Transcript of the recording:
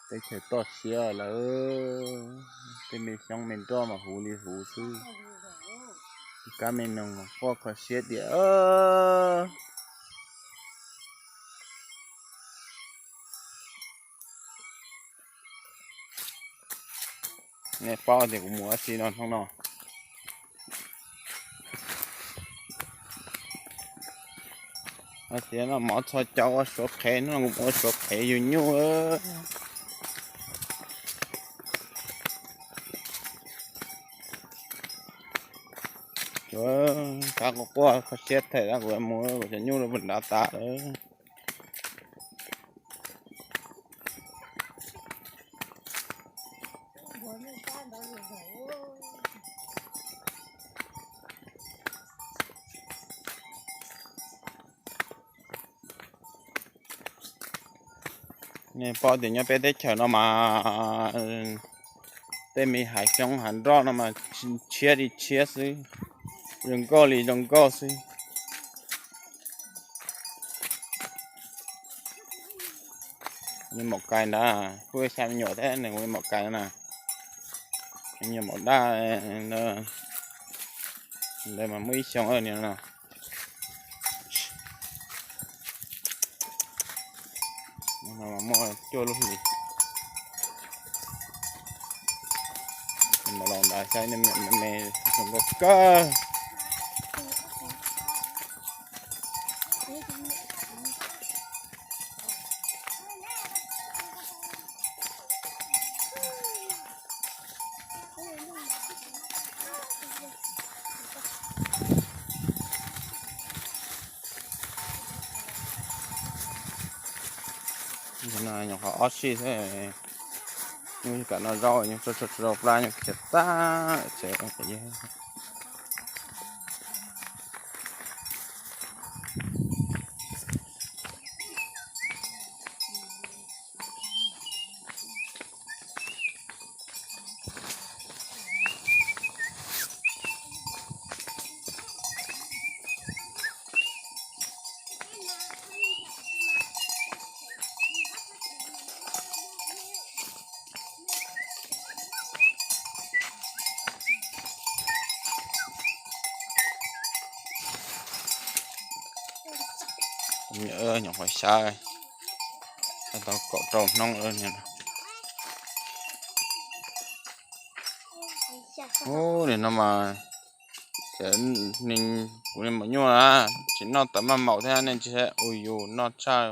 Teb chaws toj siab lawm, tej me xyoob me nroj mas huv li huv xwb. Kab me noog mas quaj kho siab tias nej paub tias kuv mus dab tsi no hnub no. Hais tias no mov txhos caum ua suav qhev, hnub no kuv mus ua suav qhev yug nyuj. Kab quaj quaj kho siab thaum kuv mus kuv cov nyuj rau pem nrad tas lawm. Nej paub tias nyob peb teb chaws no mas tej me hav xyoob hav nroj no mas tshiab li tshiab xwb, zoo nkauj li zoo nkauj xwb. Li maum kais ntawd, kuj xya me nyuam thiab nws ua li maum kais na. Me nyuam maum daj, ntawd mas muaj ib xyoos ni no. Muaj cuaj lub hlis. Mus los nrad saib me nyuam me me zoo nkauj kawg. Nyuam qhuav ob sij xwb, nyuj kam noj zaub, nyuj tso tso rau plab, nyuj khiav tag tsev. Nyuam qhuav xyab tau kaum rau hnub lawm. Ub, nim no mas kuv li maum nyuj na, tsis noj tas maj maum thiab nej tsis ua yus noj tshaj.